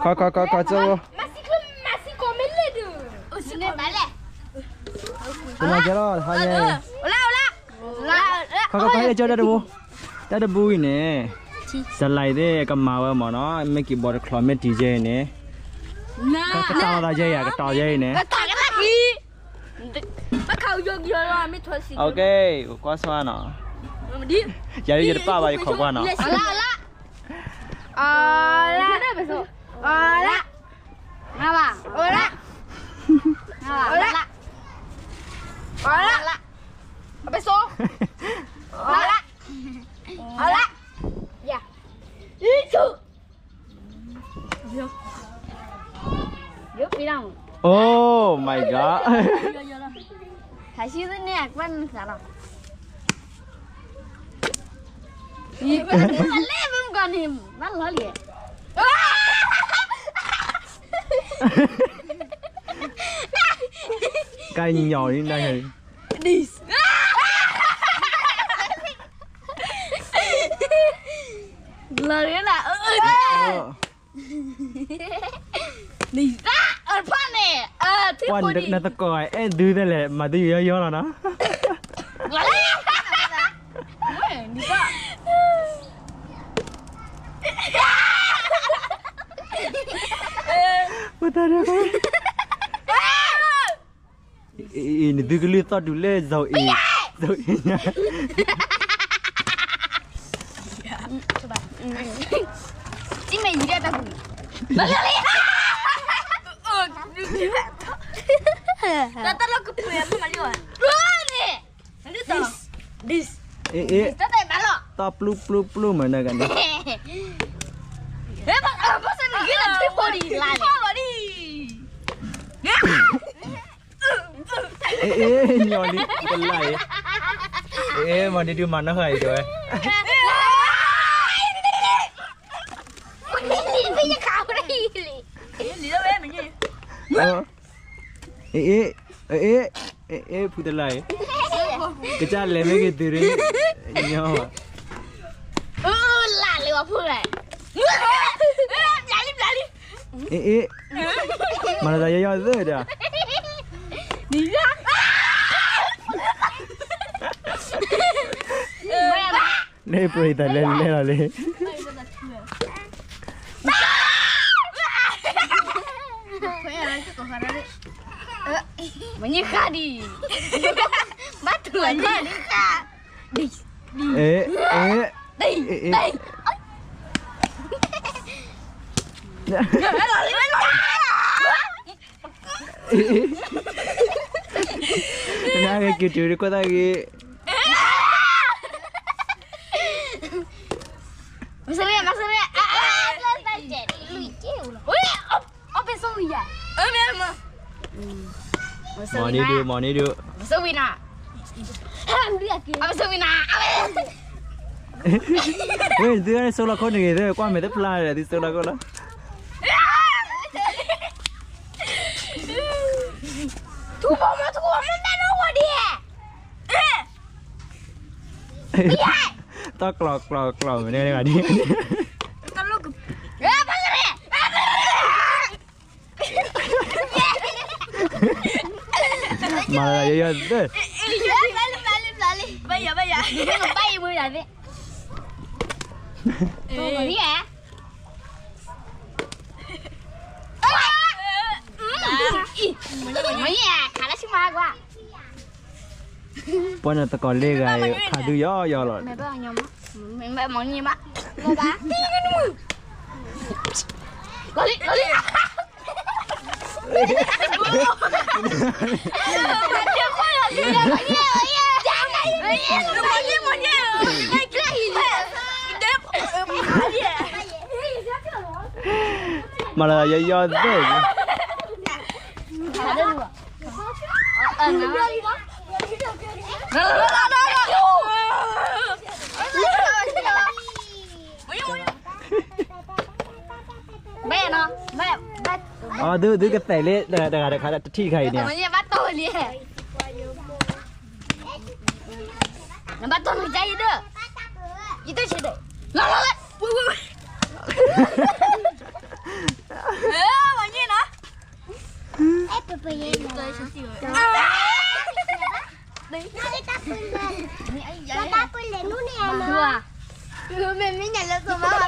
ခီခီခီခီကၠိဖိ, ကနၣ်ကဲလီၤဟါညါ, ခီခီခီကၠိတၢ်တဘိ, တၢ်တဘိအံၤန့ၣ်, စလၢ်သ့ၣ်ကမၤဝဲမၢ်နီၤ, မ့ၢ်က့ၤဘီတချီမ့ၢ်တံၤကဲအံၤန့ၣ်, ကတီၤသးကဲအံၤ ကတီၤကဲအံၤန့ၣ်, ကွၢ်ဆိနီၤ, ယၤဒ်ယတပၢ်ဘၣ် ယခိးကွၢ်နီၤ, အလၢ, အလၢ, အလၢ, အလၢ, အလၢ, အလၢ, အလၢ, အလၢ, အလၢ, အလၢ, အလၢ, ယၤ, ယိ Oh my god. ခါဆံသ့ၣ်န့ၣ် အကွၢ်နသးလီၤ. လဲၣ် မုၢ်ကီၢ်န့ၣ် ဘၣ်လီၤလံ. ကညီၤန့ၣ် လီၤရၤလၢ နသကိး အဲၣ်ဒုးသလဲၣ် မၤဒုးယီယီလီၤနီၤ. ပတၢ်ဒၣ်, နသုကလုၢ်သီၣ်ဒုးလၢ ဇိအ့, ဇိအ့ညါ. မ့ၢ်ယံၤဒၣ်တၢ်ပူၤ, တၢ်တၢ်လီၢ်ကပှဲၤမးလီၤ. အ့ၣ်, အ့ၣ်, တၢ်ပျူပျူပျူမးနဂၤန့ၣ်. အ့ၣ်, အ့ၣ်, ညီလံ တလၢ်အံၤ. အ့ၣ်, မၤန့ၢ်ဒုးမၤနီၢ်ဃာ်အံၤတဲဝဲ. အ့ၣ်, အ့ၣ်, ဖုတလၢ်အံၤ, ကစၢ်လဲၤမ့ၢ်ဂ့ၤတုၤရ့, ညီဘၣ်. လၢ်လၢဝဲဖုလဲၣ်, အ့ၣ်, အ့ၣ်, မၤလၢယီယီသၢဒီး. လဲၤပြိတၢ်လဲၤလဲၤလီၤလံ. မညံခါဒံး, ဘၣ်တူၢ်လီၤခါဒံးခါ, အ့ၣ်, အ့ၣ်, အ့ၣ်, နက့ၤတုၤရ့ ကွၢ်သးဂ့ၤ. မၤစရ့ မၤစရ့, အါ, လွံၢ်ကဲ, အီၣ်ပ့ၤစိဝံၤယၤ, မၤန့ၢ်ဒုး မၤန့ၢ်ဒုး, မၤစဝံၤနၤ, မၤစဝံၤနၤ, ဝဲ သုဆိလီၤခိၣ်န့ၣ်ဂ့ၤ သုကွၢ်မဲာ်တဖျါဒီး သုဆိလီၤခိၣ်လီၤ. ထူဘီမီထူဘီမီ တၢ်နီၢ်ဝဲဒံး, တၢ်ကျီကျီကျီ မ့ၢ်န့ၣ်ဂၤဒံး, မၤလၢယီယီသၢ, ဘၣ်ယၤ ဘၣ်ယၤ, ဘၣ်ယၤ, ဘၣ်ယၤ, မ့ၢ်ယၤ ခါလၢဆူမၤကွၢ်. ပှၤန့ၣ်သကိးလ့ဂၤအံၤ ခးဒုးယီယီလီၤ. မ့ၢ်ဘၣ်ညီမး, မ့ၢ်ဘၣ်မီၤန့ၢ်ဘၣ်, လီၤလံ လီၤလံ. မၤလၢယီယီသၢ, အီ သုကသဲးလၢ တဂၤတခါ တထံၣ်တခါအံၤန့ၣ်, နဘၣ်တီၢ်နကါအံၤဒီး, ယတဆံးဒီး, လီၤလီၤလီၤ. မ့ၢ်မ့ၢ်ညါလၢသိးမး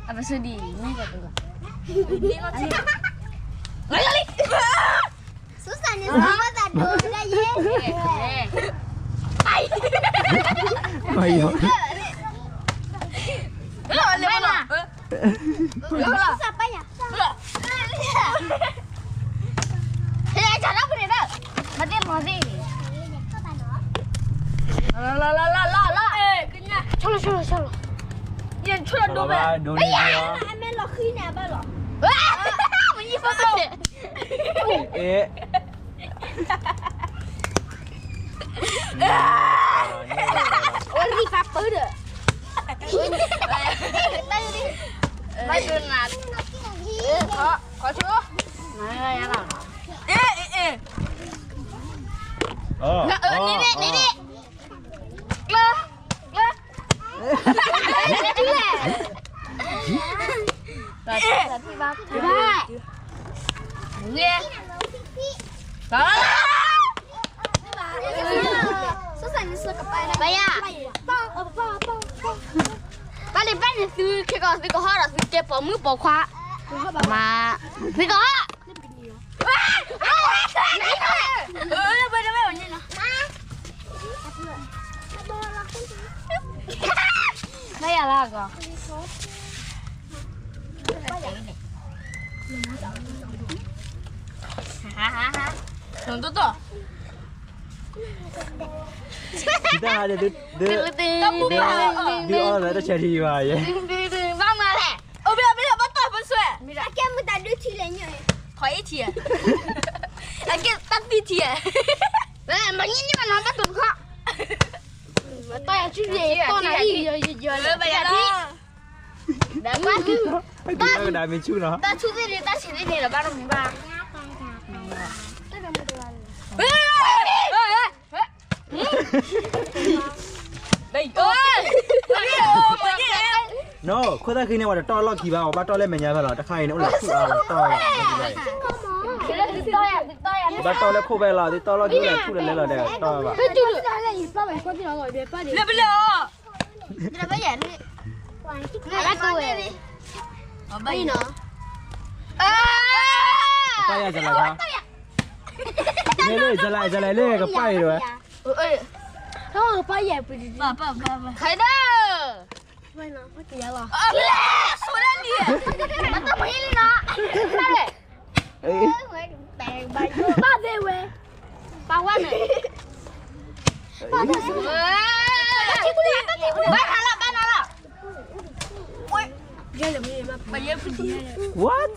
အပစူဒံး မ့ၢ်ကတူၢ်လီၤ စူးစမ်းန့ၣ် စူးစမ်းမ့ၢ်သးဒိးဒၣ်ယဲ မယီၤ စူးစမ်းပၢ်ယၤ ဟဲ တၢ်ပူၤန့ၣ်ဒီး မၤသ့ၣ်မၤသ့ၣ် လီၤ လီၤ လီၤ လီၤ လီၤ ဆီလီၤ ဆီလီၤ ဆီလီၤ ယဲ ဆီလီၤဒိးဝဲ ဒိးန့ၣ် အမဲလီၤဃံန့ၣ် အဘၣ်လီၤ မညိၣ်ဖိတကဲ အဲ အိၣ်ရံၣ်ဖးပၢဒီး ဘၣ်ဒိနၤ ခီဆိ အဲ အဲ အဲ န့ၣ်န့ၣ် န့ၣ်န့ၣ် ကျၢ ကျၢ ပၢ်န့ၣ် ပၢ်န့ၣ် သုခဲကီး သုကဟီၣ်ဒီးသုကဲပိာ်မုၣ်ပိာ်ခွါ မၤ သုကဟီၣ် မ့ၢ်ယၤလၢအဂီၢ် တၢ်ဟးဒီး ဒုးအီၣ်လၢတၢ်ဆဲးထံဘၣ်ယဲ ဘၣ်မၤလဲၣ် အိၣ်ဘၣ်ဘၣ် ဘၣ်တီၢ်ပစွဲ အကဲမတၤဒုးထံလဲၣ်ညါ ခီအ့ထံ အကဲတၢ်သံထံ မညိၣ်ညိၣ်မနီၤဘၣ်တူၢ်ခီ တီၢ်ယၤစုယဲၢ် တီၢ်နၤအံၤ ယယီၤလၢဘၣ်ယၤလီၤ ဒီးကွၢ်သု တၢ်ကဒါမ့ၢ်ဆူၣ်နီၤ တၢ်ဆူၣ်သ့ၣ်န့ၣ် တၢ်ဆံးသ့ၣ်န့ၣ်ဒီး ဘၣ်နီတမံၤဘၣ် နီၤ ခိၣ်သၣ်ဃံန့ၣ် ပှၤတတီၢ်လီၢ်ခံဘၣ် ပဘၣ်တီၢ်လၢမဲာ်ညါဖဲလီၤ တခါအံၤန့ၣ် အိၣ်လၢဆူၣ်အါလီၤ တီၢ်ဘၣ် ဘၣ်တီၢ်လၢခိၣ်ဖဲလီၤ သုတီၢ်လီၢ်ခံအိၣ်လၢဆူၣ်လၢလဲလီၤဒီး တီၢ်ဘၣ် လၢပလၢၢ်အီၤ ဘၣ်ယၤလၢ ကပၢ်ယၤစလၤခါ မ့ၢ်လၢစလၤ စလၤလၢကပၢ်ယၤဝဲ ကပၢ်ယၤပူၤ ခဲဒၢ ဆိဒၣ်လံ မတမဟံလံနီၤ ဘၣ်သ့ဝဲ ပာ်ဝဲန့ၣ် ဘၣ်နၤလီၤ ဘၣ်နၤလီၤ What?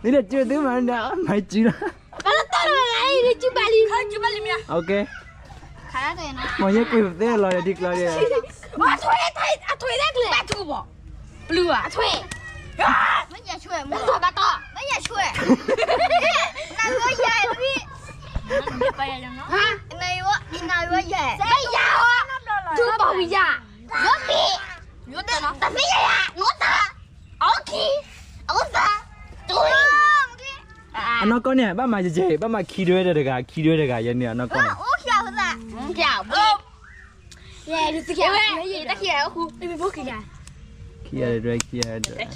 နဒီးကၠိသုမၤဒၣ် မၤကၠိလီၤ ဘၣ်လီၤတၢ်လီၤလၢ နကၠိဘၣ်လံ ကၠိဘၣ်လံမ့ၢ် Okay မ့ၢ်ယဲကွံာ်ပသဲလီၤဒီးဒ်ကျီဒီး အထွဲ အထွဲဒၣ်ကျဲ ဘၣ်ထူဘီ ပျုၤဧါ အထွဲ မ့ၢ်ယၤဆွဲ မ့ၢ်ဘၣ်တီ မ့ၢ်ယၤဆွဲ နဂိယၤ နဂိယၤ ဘၣ်ယၤ ထူဘီဝံၤယၤ ယိပံ ယိတနီၤ တမ့ၢ်ယၤ နတ Okay အနီၢ်ကီၢ်န့ၣ် ဘၣ်မၤယဲၢ် ဘၣ်မၤခံဒွဲတဂၤ ခံဒွဲတဂၤ ယဲန့ၣ်အနီၢ်ကီၢ်န့ၣ် ခံဒွဲ ခံဒွဲ ခံဒွဲ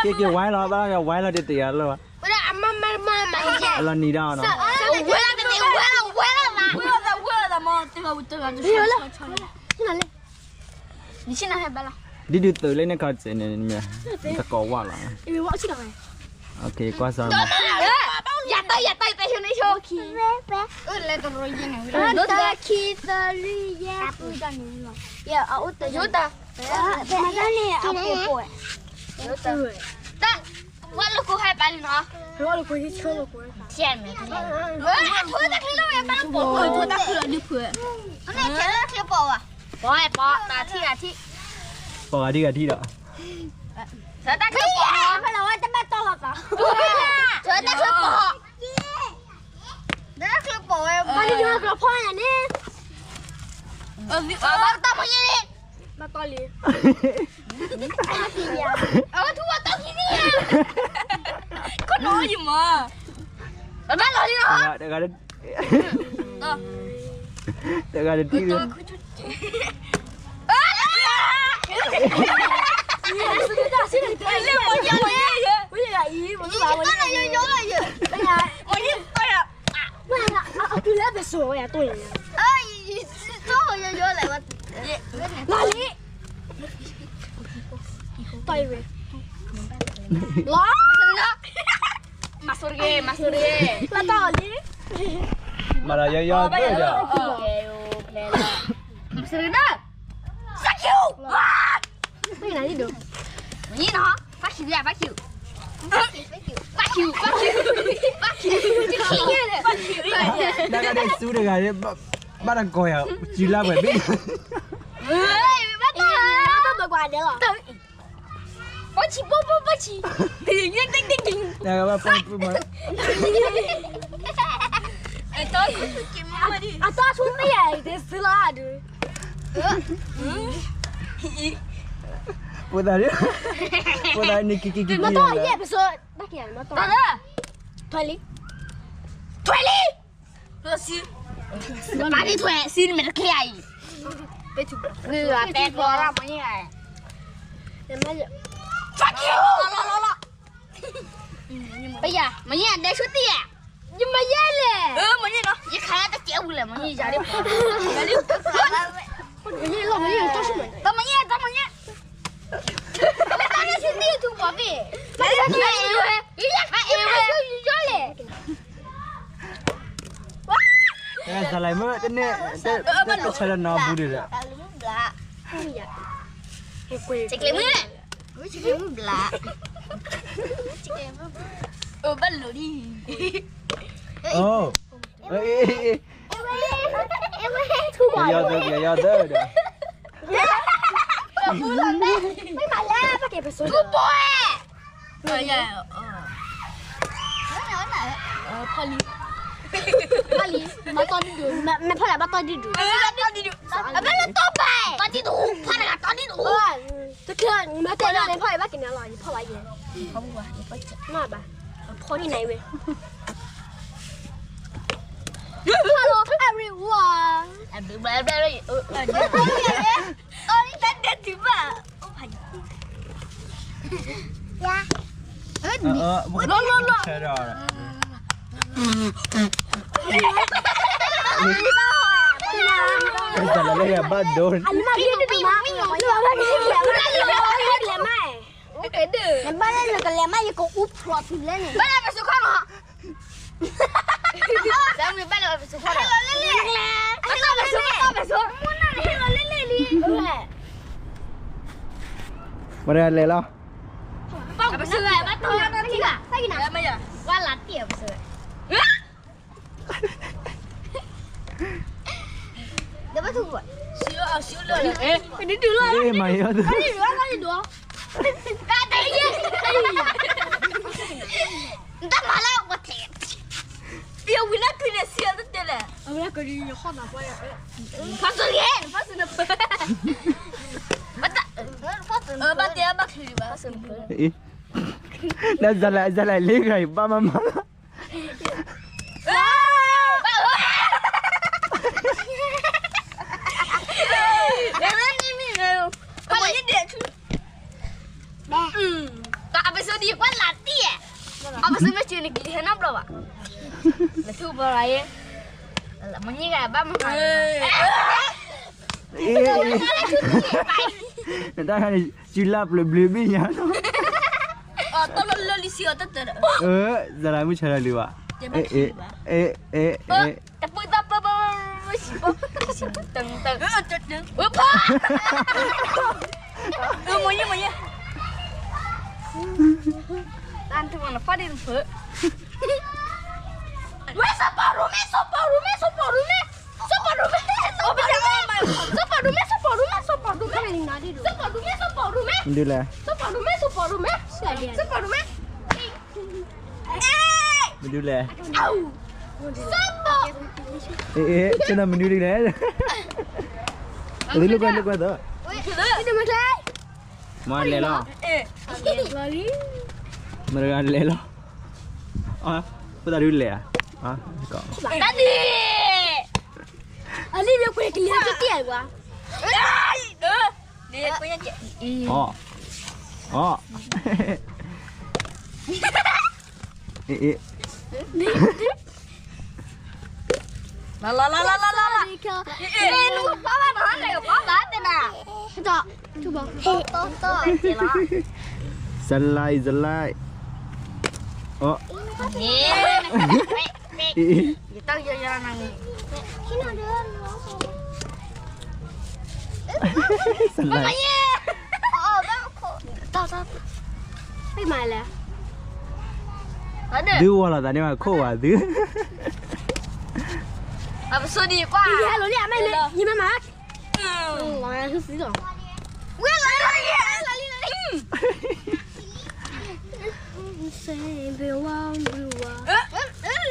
ကဲ ကဲ ဝဲလီၤ ဘၣ်ဝဲလီၤ တတယၤလၢၤဘၣ် အလီၤနံၤဒၣ်နီၤ ဒ်ဒုးသုးလၢန့ၣ်ခီစ့ၢ်န့ၣ် တကိးဝါလီၤ Okay ကွၢ်စၢ် ယတၢ် ယတၢ် ယတၢ် ယတၢ် ယတၢ် ခံ သၢ လွံၢ် ယဲၢ် ယတၢ် တၢ် ဝဲလိာ်ခိၣ်ဟဲပာ်လံနီၤ ဝဲလိာ်ခိၣ် ဆၢလိာ်ခိၣ် ဆဲမဲာ် အထိတၢ်ချံလီၤဝဲ ပာ်လီၤပိာ် အထိတၢ်ချံလီၤဒုးဖုး အန့ၣ်ဆဲလၢချံပိာ်ဝဲ ပိာ်ဝဲပိာ် တၢ်ထံၣ်တၢ်ထံၣ် ပိာ်ဂၤဒံးဂၤထံၣ်ဒီး ဆၢတၢ်ချံပိာ် ဖဲလီၤဝဲတဘၣ်တီလီၤသး ဆၢတၢ်ချံပိာ် ကလီၤဖီၣ်ယၤန့ၣ်, ဘၣ်တၢ်မီၤယဲၢ်လံ, ဘၣ်တၢ်လံ, အဝဲထူဝဲတၢ်ခံန့ၣ်, ခိၣ်နီယမၤ, ဘၣ်လီၤလံလီၤ, တဂၤတထံၣ်, လီၤလံ, လီၤ, မၤဆိတဂ့ၤ, မၤဆိတဂ့ၤ, လီၤတၢ်လံ, မၤလီၤယီယီ, မၤဆိတဂ့ၤ, မ့ၢ်နီၤ, ဘၣ်ခံ, ဘၣ်ခံ, ဘၣ်ခံ, ဘၣ်ခံ, ဘၣ်ခံ, နကဒဲးဆူတဂၤ, ဘၣ်တကိးယၤ, စုလါပှဲၤဘ့ၣ်, ဘၣ်တၢ်ဘၣ်ကွၢ်ဒဲးလီၤ, ပီၢ်ဆံး, ပီၢ်, ပီၢ်, ပီၢ်ဆံး, နကဘၣ်ပီၢ်ပူၤမး, အတၢ်ဆူၣ်မ့ၢ်ယၤ, တစုလီၤဒုး, ဖိသၣ်, ဖိသၣ်န့ၣ်က့ၤက့ၤက့ၤ, မၤတၢ်ယဲၢ်ပစိ, ဘၣ်က့ၤမၤတၢ်, ထွဲလံ, ထွဲလံ, ပၢ်န့ၣ်ထွဲစံနမဲာ်တချ့အံၤ, ပဲပျီရၣ်မ့ၢ်, လီၤလီၤလီၤ, ပယၤ, မ့ၢ်ဒဲဆူတံၢ်ဧါ, ယမၤယဲလဲၣ်, မ့ၢ်နီၤ, ယခးလၢတကဲဝံၤလဲၣ်, မ့ၢ်ယၤလံ, မ့ၢ်လီၤ, မ့ၢ်လီၤ, တမ့ၢ်, တမ့ၢ်, တၢ်ဒဲဆူတံၢ်ထူဘၣ်ဘ့ၣ်, မ့ၢ်အ့ၣ်ဝဲ, မ့ၢ်အ့ၣ်ဝဲ, ယလဲၣ် တၢ်စးလဲမ့ၢ်တန့ၢ်, တၢ်ဆၢလၢနီၢ်ဘူးဒီး, တၢ်လၢမုၢ်ဘျး, တၢ်လၢမုၢ်ဘျး, အိၣ်ဘၣ်လိာ်လံ, အိၣ်, ယီၤသၢ, ယီၤသၢဒီး, မ့ၢ်မၤလဲၣ်, ပက့ၤပစိၤ, ဖီလံ, ဖီလံ, ဘၣ်တီၢ်ဒံၣ်ဒူၣ်, မ့ၢ်ဖီလံဘၣ်တီၢ်ဒံၣ်ဒူၣ်, ဘၣ်တီၢ်ဒံၣ်ဒူၣ်, တီၢ်ဒံၣ်ဒူၣ်, ဖီတဂၤတီၢ်ဒံၣ်ဒူၣ်, တချုးမ့ၢ်တဲလၢဖီလံဘၣ်က့ၤန့ၣ်လီၤ, ယဖီဘၣ်ယဲ, နဘၣ်, ဖီန့ၣ်နၤဝဲ, Hello everyone, တၢ်ဒဲးတုၤဘၣ်, လီၤလီၤလီၤ, တၢ်လၢယဘၣ်ဒိ, နဘၣ်လၢနကလဲၤမး, နဘၣ်လၢပစိၤခီၣ်မး, ဘၣ်လၢပစိၤခီၣ်ဒီး, ဘၣ်လၢပစိၤ, ဘၣ်လၢပစိၤ, ဝဲဒၣ်လဲၤလီၤ, ပစိၤ, ဝဲလၢတံၢ်ပစိၤ, မၤယီၤ, နတၢ်မၤလၢဝဲထဲ, ယဝံၤလၢကွံာ်န့ၣ်စံးအီၤတတဲလဲၣ်, ဖီစိၤလံ, ဖီစိၤနဖၢ, ဘၣ်တဲဘၣ်ချုးဘၣ်, နစးလဲ, စးလဲလ့ဂၤအံၤဘၣ်မးမးလီၤ အပစိၤဒံးကွၢ်လၢတံၢ်, အပစိၤမ့ၢ်စံးန့ၣ်ကလံၤဟဲနီတဘျီဘၣ်, နထူၣ်ဘၣ်လီၤယဲ, မ့ၢ်ညိဂၤဘၣ်မး, နတၢ်ခါန့ၣ် စုလၢပျၢၤဘျၢဘ့ၣ်ညါလီၤ, တၢ်လီၤလၢလံစံးအီၤတတဲဒီး, စးလဲမုၢ်ဆါလၢလံဘၣ်, တပှ့ၤသးပၢပၢ, တၢ်, မ့ၢ်ညိ မ့ၢ်ညိ, တၢ်နထူၣ်မးနဖီၣ်ဒံးနဖၢ, ဝဲစီၤပီၤရူမဲ, စီၤပီၤရူမဲ, စီၤပီၤရူမဲ, စီၤပီၤရူမဲ, စီၤပီၤရူမဲ, စီၤပီၤရူမဲ, စီၤပီၤရူမဲ, စီၤပီၤရူမဲ, စီၤပီၤရူမဲ, စီၤပီၤရူမဲ, စီၤပီၤရူမဲ, စီၤပီၤရူမဲ, မဒုလဲၣ်, စီၤပီၤ အဲ အဲ ကနၣ်မနုၤဒ်လဲၣ်, အသုလိာ်ကွဲလိာ်ကွဲသၢ, မၤလဲၤလီၤ, မတၤလဲၤလီၤ, ဖိသၣ်ဒုလဲၤဧါ, တၢ်ဒ်, အလံၤမ့ၢ်ကွဲကလံၤဟဲတတဲကွၢ်, အီၣ်, အီၣ်, အ့ၣ်, အ့ၣ်, လီၤလီၤလီၤလီၤလီၤလီၤ, နကပီဘၣ်နၤ, နကပီဘၣ်တဲနၤ, စလၢၣ် စလၢၣ်, အီၣ်, ယတၢ်ယယနၤ, စလၢၣ်, မၤလဲၣ်, ဒုးဝီၤလီၤသးန့ၣ်မးခိၣ်ဝဲသု, အပစိဒံးကွၢ်, ယမၤမၤ, လီၤလီၤလီၤလ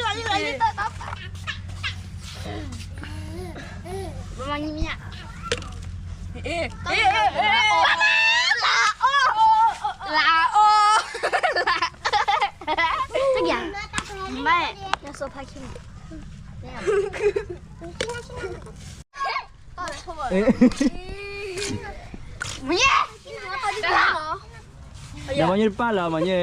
ီၤလီၤ, မၤမၤညီမီ, လၢအီၣ်, လၢအီၣ်, တကယၤ, မ့ၢ်, နစီၤဖးခံမး, မ့ၢ်, မၤညီတပၢ်လၢ မၤညီ,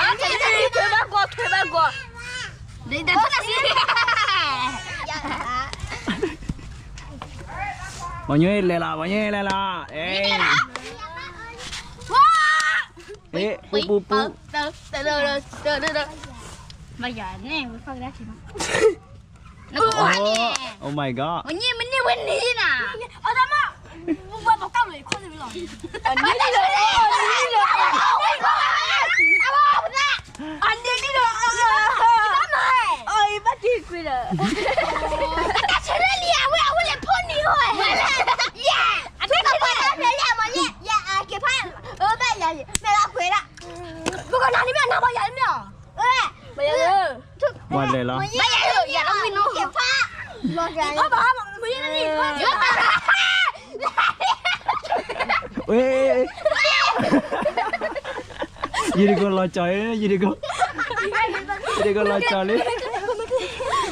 ထွဲဘၣ်ဂီၤ, ထွဲဘၣ်ဂီၤ, မၤညီလဲၤလီၤ, မၤညီလဲၤလီၤ, အဲ, ပူပူပူ, မၤယၤန့ၣ်, နကွၢ်န့ၣ်, Oh my god, မၤန့ၢ်ဝဲန့ၣ်နၤ, အတမ, ဝဲပကၢ်လီၤ, အန့ၣ်လီၤ, အန့ၣ်လီၤ, အဘၣ်တ့ၢ်ကွံာ်ဒီး, အတၢ်ဆၢလၢလံ အဝဲ အဝဲလဲၤဖိနံၤလီၤ, အထွဲကပၤလၢမ့ၢ်လၢအမၤယဲ, ယဲအက့ၤဖး, အဘၣ်ယၤ, မ့ၢ်လၢအပှဲၤဒၣ်, ပကနၤန့ၣ်မ့ၢ်နၤဘၣ်ယၤန့ၣ်မ့ၢ်အီၤ, မၤလဲၤလီၤ, ယၤလီၤမ့ၢ်နီၤ, ဖးဘၣ်, မၤယဲန့ၣ်, ဝဲ, ယတကီၢ်လီၤကၠီၤ, ယတကီၢ်, ယတကီၢ်လီၤကၠီၤလံ,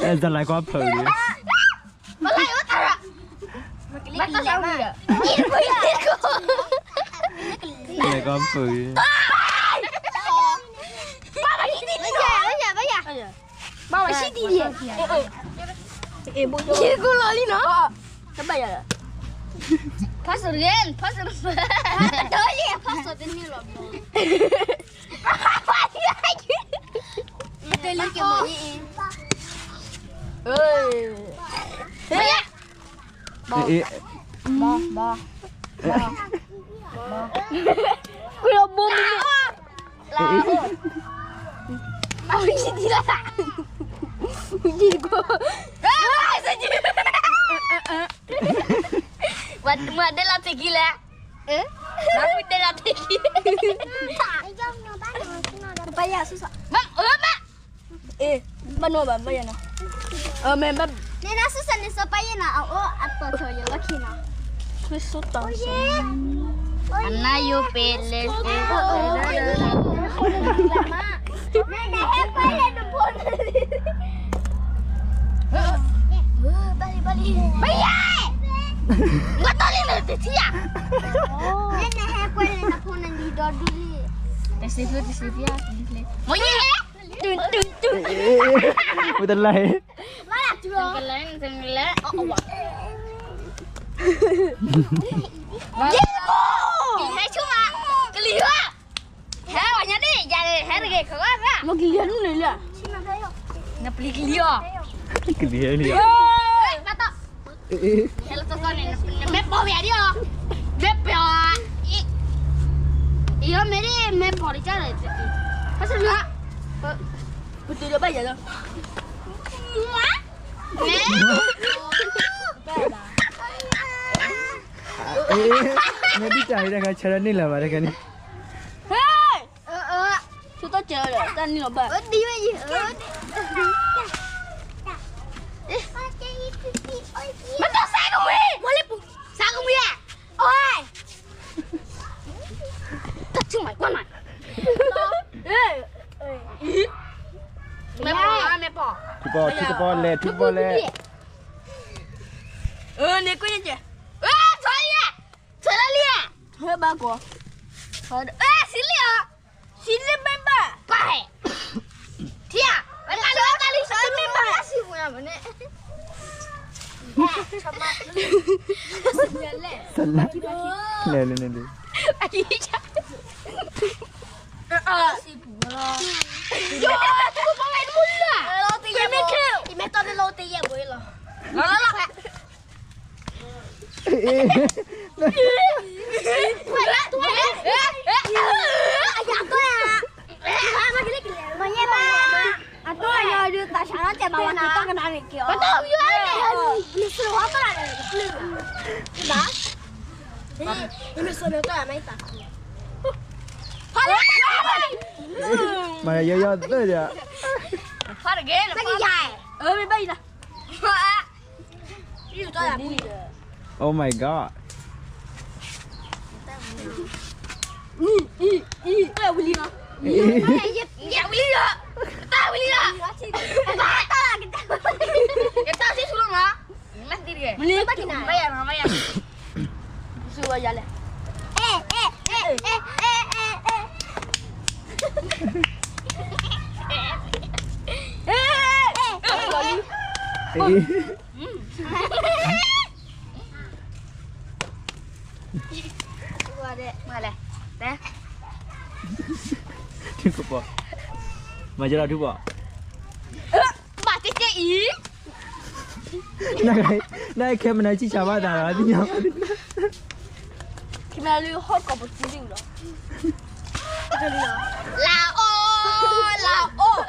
အဲ တလါကွၢ်ဖုးလံ, ဘၣ်တၢ်ဆါဝံၤဒီး, လဲၤကွၢ်ဖုးလံ, ဘၣ်ဘၣ်ဟံးဒံးလံ, ယကိၢ်လီၤလံနီၤ, ဘၣ်ယၤ, ဖးစရိန်, ဖးစရိန်, ဖးစရိန်တန့ၢ်လီၤဘျီ တလၢက့ၤမ့ၢ်အံၤ, ဘီ, ဘီ, ဘီ, ဘီ, ဘီ, ဘီ, ဘီ, ဘီ, မၤဒဲလီၤတကံလဲၣ်, မၤဒဲလီၤတကံ, ဘၣ်ယၤဆူၣ်, ဘၣ်, ဘၣ်နီၢ်ဘၣ်, ဘၣ်ယၤနီၤ, မ့ၢ်ဘၣ်, န့ၣ်နၤဆူၣ်စးန့ၣ် စီၤပၤယဲၢ်နၤ အအိၣ်အတီၤထီၣ်ယလီၢ်ခံနီၤ, အနၢ်ယိပ့ၤလဲၤ, နဟဲကွၢ်လဲၣ်နဖိန့ၣ်, ဘၣ်လံ ဘၣ်လံ, ဘၣ်ယၤ, နတီၢ်လံနတထံၣ်ဧါ, နဟဲကွၢ်လဲၣ်နဖိန့ၣ်လံဒီဒူၣ်လံ, တစံးဖျါ တစံးဖျါ, မ့ၢ်ယဲၢ် တုတုတု, မ့ၢ်တလဲၣ်, ကလဲၣ်, ကလဲၣ်, ယဲၢ်ဘိ, ဟဲဆိမး, ကလံၤဝဲ, ဟဲဝဲညါဒ်ယၤန့ၣ် ဟဲတဂ့ၤ ခီဂီၢ်ရၣ်, မ့ၢ်ကလံၤဟဲနုာ်လံ, နပျံၤကလံၤအီၤ, ကလံၤဟဲနုာ်လံ, ဟဲလီၤသီသီန့ၣ် နမ့ၢ်ပိာ်ဝဲဒ်အီၤ, မ့ၢ်ပိာ်, အံၤ, အံၤမ့ၢ်ဒ် မ့ၢ်ပိာ်တကၢ်လီၤ, ဖးစလၢ, ပတုၤဒီးဘၣ်ယၤလီၤ, မ့ၢ်, မ့ၢ်, ဘၣ်ဘၣ်, မ့ၢ်ဒ်တၢ်အံၤတခါ ဆၢထၢၣ်န့ၢ်လၢၤဘၣ်တခါန့ၣ်. ဟဲ, သုတၢ်ကဲဒီး တၢ်နံၣ်လီၤဘၣ်. မ့ၢ်တၢ်စဲကမှံ, မ့ၢ်လၢပူၤ, စဲကမှံဧါ, အိၣ်, တၢ်ဆူၣ်မး ကွၢ်မး, မ့ၢ်ပီၤ, မ့ၢ်ပီၤ, ထူပီၤ, ထူပီၤလဲၣ်, ထူပီၤလဲၣ်. န့ၣ်ကွၢ်ယဲၢ်ကဲ, ဆဲးလီၤလံဧါ, ဆဲးလီၤလံဧါ, ဟဲဘၣ်ကီး, ဆံးလံဧါ, ဆံးလံမ့ၢ်ဘၣ်, ပၢ်ဟဲ, ထံဧါ, ဝဲတၢ်လံ, ဝဲတၢ်လံ, ဆံးလံမ့ၢ်ဘၣ်, ဆံးလံမ့ၢ်ဘၣ်, ဆဲးလီၤ, လဲၤလဲၤလဲၤလဲၤ, ယိၤ, မ့ၢ်တၢ်န့ၣ်လီၤတယဲၢ်ဘၣ်လီၤ, လီၤလီၤလီၤ, မၤယီယီသၢဒီး, ဖါတဂ့ၤ, မ့ၢ်ဘၣ်အံၤလီၤ. Oh my god. ဝံၤလံလီၤ, ဝံၤလံလီၤ, တၢ်ဝံၤလံလီၤ, ကတၢ်ဆံဆူလီၤနီၤ, မ့ၢ်သံတဂ့ၤ, မ့ၢ်ယၤနီၤ, မ့ၢ်ယၤ, ဆူဝဲယၤလဲၣ်, အဲ အဲ အဲ အဲ အဲ အဲ ထူကပီၤ, မၤကလီၤထူပီၤ, ဘၣ်တဲတဲအံၤ, နခဲမနုၤဆံၣ်ဆါဘၣ်သးလီၤ, သ့ၣ်ညါ, ခဲမနုၤလၢဟီၣ်ကီၢ်ပတံၤလံလီၤ, လၢအိၣ်, လၢအိၣ်,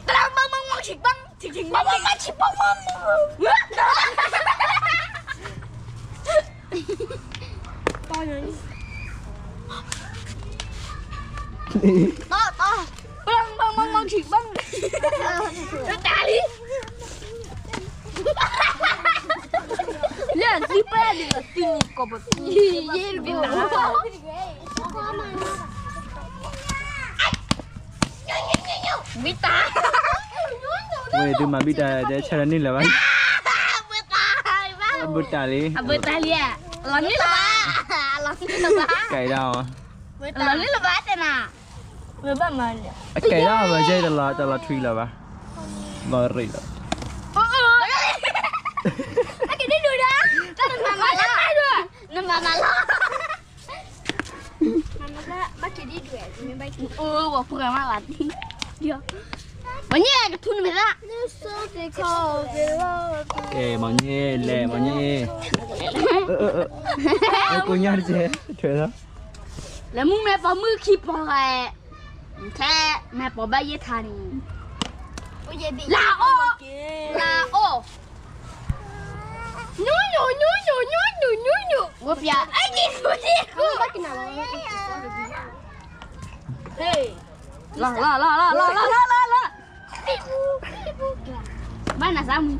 တလၢမၤမၤမၤဆံးပင်း, ဆံးပင်းမၤမၤဆံးပင်းမၤမၤ တီတီ, ပလီၤမီၢ်မီၢ်မီၢ်ထံၣ်ဘၣ်, တၢ်လံ, လၢသံပှဲၤဒ်သိးသံန့ၣ်ကီးပသံ, ယဲၢ်တဘိ, ဘံတၢ်, ဝဲသုမၤဘံတၢ်ဒီး ဆၢထၢၣ်န့ၢ်လၢၤဘၣ်, အဘၢတၢ်လံ, အဘၢတၢ်လံ, လီၤနုာ်လၢၤဘၣ်, လီၤနုာ်လၢၤဘၣ်, ကဲဒၣ်အီၤ, လီၤနုာ်လၢၤဘၣ်တဲနၤ, ဝဲဘၣ်မၤန့ၣ်, အကဲဒၣ်အီၤ ဝဲကဲတလီၤ တလီၤထွံလၢၤဘၣ်, လီၤရံၣ်လီၤ, အကဲဒ်ဒိၣ်ဒၣ်, နမၤမၤလီၤ, နမၤမၤလီၤ. မ့ၢ်ညဲကထူနမ့ၢ်သၣ်, မ့ၢ်ညဲလဲၣ် မ့ၢ်ညဲ, ကိညါတကဲ, ထွဲလီၤ, လၢမုၢ်မ့ၢ်ပှၤမုၢ်ခံပှၤ, ထဲမ့ၢ်ပှၤဘၣ်ယဲၢ်ထါန့ၣ်, လၢအိၣ်, လၢအိၣ် ညိညိညိညိညိညိညိညိ, ဝဲပျၢ်, အဲ ယ့ၣ်ၡူးယ့ၣ်ၡူး, လီၤလီၤလီၤလီၤလီၤလီၤလီၤလီၤ, ဘၣ်နၤသးမုၢ်,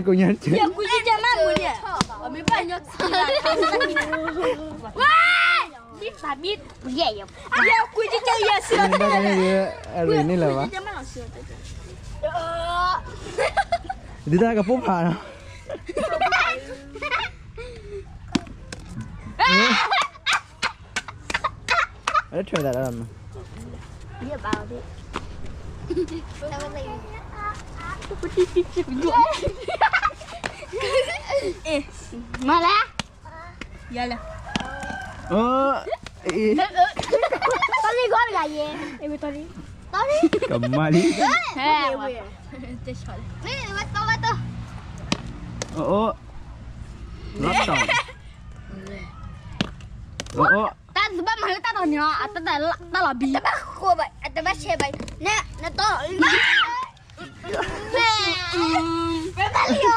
ကိညါတကဲ, ယကွံာ်ကကဲမးမုၢ်န့ၣ်, မ့ၢ်ဘၣ်ညီ, ဝဲ မ့ၢ်ဘၣ်မ့ၢ်ပယဲၢ်ယဲၢ်, ယကွံာ်ကကဲယဲၢ်စ့ၢ်, အရ့န့ၣ်လၢၤဘၣ်, ဒ်တၢ်ကပိၢ်ဖးနီၤ, အထွဲသးလီၤ, မၤလဲၣ်, ယလဲၣ်, တၢ်လံဂီၢ်တဂၤယဲ, တၢ်လံ, ကမၤလံ, ဟဲ, အိၣ်, လီၤတီၤ, အိၣ်, တၢ်တဘၣ်မၤလၢတၢ်တီၤန့ၣ်လီၤ, တၢ်လီၤဘံ, တဘၣ်ဃိဘၣ်, တဘၣ်ဆဲးဘၣ်, နတီၤ, မ့ၢ်ဘၣ်လံဧါ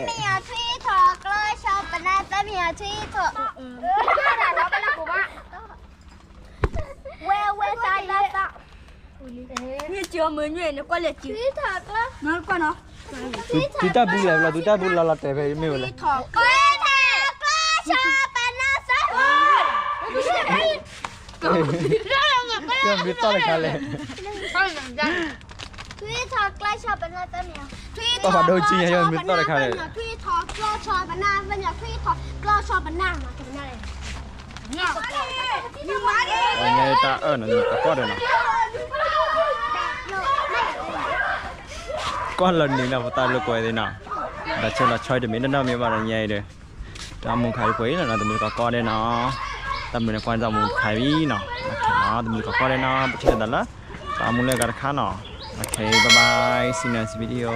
သၢမံၤယၤထွံၣ်ထီၣ်ကျီၢ်ဆီပနၢ် သၢမံၤယၤထွံၣ်ထီၣ် ဝဲဝဲသးလၢသး မ့ၢ်ကၠီမုၢ်ညွဲၣ်န့ၣ် ကွၢ်လၢကၠီ နကွၢ်နီၤ သုတၢ်ဘူလဲၣ်လီၤ သုတၢ်ဘူလီၤလီၤတဲာ်ဖဲမ့ၢ်ဝဲလဲၣ် ထွံၣ်ထီၣ်ကျီၢ်ဆီပနၢ်သၢ မ့ၢ်သီၣ်တခါလဲၣ် ထွံၣ်ထီၣ်ကျီၢ်ဆီပနၢ်သၢမံၤ ထွံၣ်ထီၣ်ကျီၢ်ဆီပနၢ်သၢမံၤ ထွံၣ်ထီၣ်ကျီၢ်ဆီပနၢ် မၤကနၣ်လဲၣ် တၢ်အၢၣ်နီၤ တၢ်ကီၢ်ဒီးနီၤ ကွၢ်လီၤနံၤနီၤ ပတၢ်လိာ်ကွဲသ့ၣ်နီၤ, ဒီးဆဲးလီၤဆီတမ့ၢ်တနီၤမ့ၢ်ဘၣ်ဒီးညါအံၤဒီး, တၢ်မူခါအံၤပှဲၤအံၤနီၤ တမုၢ်တကိးကီၢ်ဒဲးနီၤ, တၢ်မုၢ်န့ၣ်ကွၢ်တၢ်မူတခါအံၤနီၤ, တမုၢ်တကိးကီၢ်ဒဲးနီၤ ပထံၣ်လိာ်သးလၢ တၢ်မူလၢအဂၤတခါနီၤ, okay bye bye see you next video.